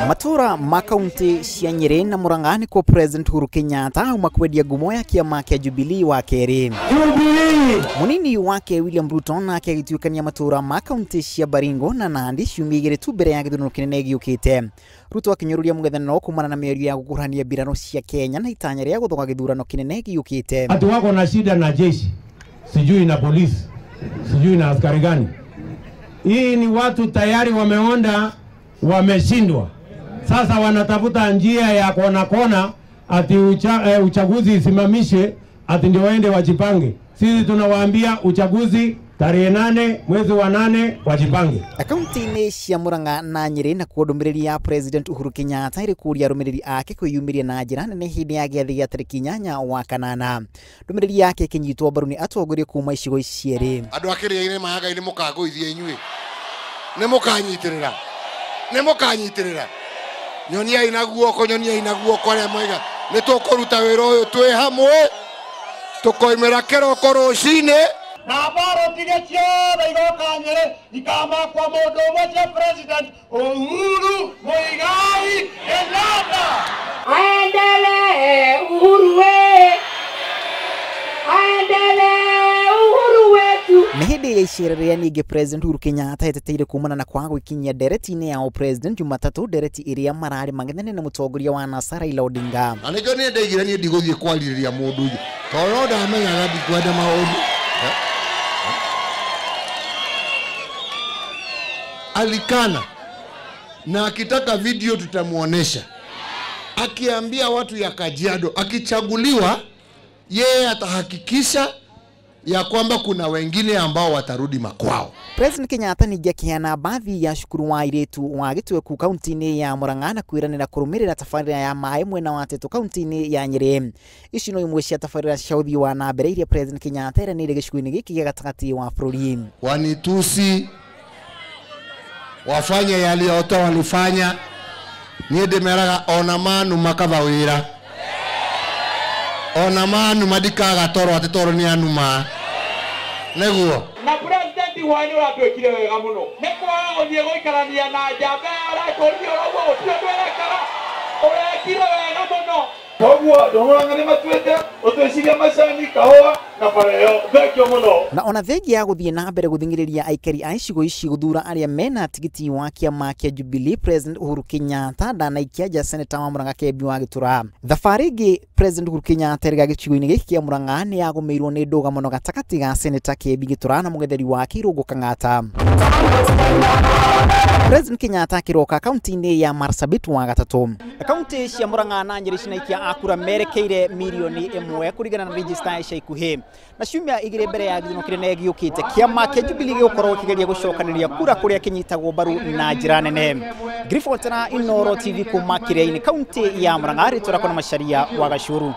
Matura ma kaunti cia Nyeri na Murang'a nĩkuo President Uhuru Kenyatta auma kwendia ngumo ya kĩama kĩa Jubilee wa kerĩ. Munini wake William Ruto nake agĩtuĩkania matura ma kaunti cia Baringo na Nandi ciumia igĩrĩ tu mbere ya gĩthurano kĩnene gĩũkĩte. Ruto akĩnyũrũria mũng'ethanĩro kumana na mĩario ya gũkuruhania mbirarũ cia Kenya na itanya rĩa gũthoga gĩthurano kĩnene gĩũkĩte. Ati wako na shida na jeshi, sijui na polisi, sijui na askari gani. Hii ni watu tayari wameonda wameshindwa. Sasa wanatafuta njia ya kona kona ati uchaguzi isimamishwe ati ndio waende wajipange. Sisi tunawaambia uchaguzi tarehe 8 mwezi wa 8 wajipange. Akaunti-inĩ cia Murang'a na Nyeri nakuo ndũmĩrĩri ya President Uhuru Kenyatta ĩrĩ kũũria arũmĩrĩri ake kwĩyumĩria na njĩra nene hĩndĩ ya gĩathĩ gĩa tarĩki 8 wa kanana. Ndũmĩrĩri yake ĩkĩnyitwo mbaru nĩ atongoria kuma icigo ici cierĩ. Andũ a kĩrĩa-inĩ mayagai nĩ mũkangũithia inyuĩ. Nĩ mũkanyitĩrĩra. Nĩ mũkanyitĩrĩra. Nyoniai na guoko, nyoniai na guoko arĩa moiga nĩ tũkũruta wĩra ũyũ twĩ hamwe, tũkoimĩra kĩroko rũcinĩ. Na baroti iria ciothe igoka Nyeri ikamakwa mũndũ ũmwe cia President Uhuru Muigai Kenyatta. Aendelee Uhuru we, aendelee Uhuru wetu. Nĩ hĩndĩ ya icera rĩrĩa ningĩ President Uhuru Kenyatta eteteire kumana na kwaga gwĩkinyia ndereti-inĩ ya President Jumatatũ, ndereti ĩrĩa mararĩ mang'ethanĩire na mũtongoria wa NASA Raila Odinga. Na nĩkĩo niĩ ndaigire niĩ ndigũthiĩ kwarĩrĩria mũndũ ũyũ tondũ no ndamenyaga ndikwenda maũndũ. Alikana na akitaka video tutamuonesha, akiambia watu ya Kajiado akichaguliwa yeye atahakikisha ya kwamba kuna wengine ambao watarudi makwao. President Kenyatta ningĩ akĩheana baadhi ya cukuru wa airĩtu wa Gĩtweku kaunti-inĩ ya Murang'a na kwĩranĩra kũrũmĩrĩra tabarĩra ya maĩ mwena wa Tetu kaunti-inĩ ya Nyeri. Ici no imwe cia tabarĩra cia ũthii wa na mbere iria President Kenyatta eranĩire gĩcigo-inĩ gĩkĩ gĩa gatagatĩ wa bũrũri. Wanitusi wafanye yaliyotoa walifanya, niĩ ndĩmeraga ona manu makaba wĩra, ona manu madikaga toro atĩ toro nĩ anuma nĩguo. Na president wanyu ũratwĩkire wega mũno nĩ kwaga gũthiĩ gũikarania na njamba aratũria ũrauga gũtirĩ ũndũ ũrekaga, ũrekire wega mũno. Koguo andũ a Murang'a nĩ matuĩte ũtwĩcirie macani, kahũa na bara ĩyo. Thengio mũno. Na ona thengia ya gũthiĩ na mbere gũthing'ĩrĩria aikari a icigo ici gũthura arĩa mena tigiti wa kĩama kĩa Jubilee, President Uhuru Kenyatta ndanaikia nja Seneta wa Murang'a Kembi wa Gĩtura. Thabarĩ ĩngĩ President Uhuru Kenyatta ĩrĩ gĩcigo-inĩ gĩkĩ kĩa Murang'a nĩ yagũmĩirwo nĩ ndũgamo gatagatĩ ga Seneta Kembi Gĩtura na mũgetheri wake Irũngũ Kang'ata. President Kenyatta akĩroka kaunti-inĩ ya Marsabit wa gatatũ. Kaunti cia Murang'a na Nyeri cinaikia a kura merekeire milioni 1 kũringana na register ica ikuhĩ. Na ciumia igĩrĩ mbere ya gĩthurano kĩnene gĩũkĩte, kĩama kĩa Jubilee gĩgũkorwo kĩgeria gũcokanĩrĩria kura kũrĩa kĩnyitagwo mbaru na njĩra nene. Ngiribotera Inooro TV kuma Kĩrĩa-inĩ kaunti ya Murang'a, rĩtwa rĩakwa na Macharia wa Gacuru.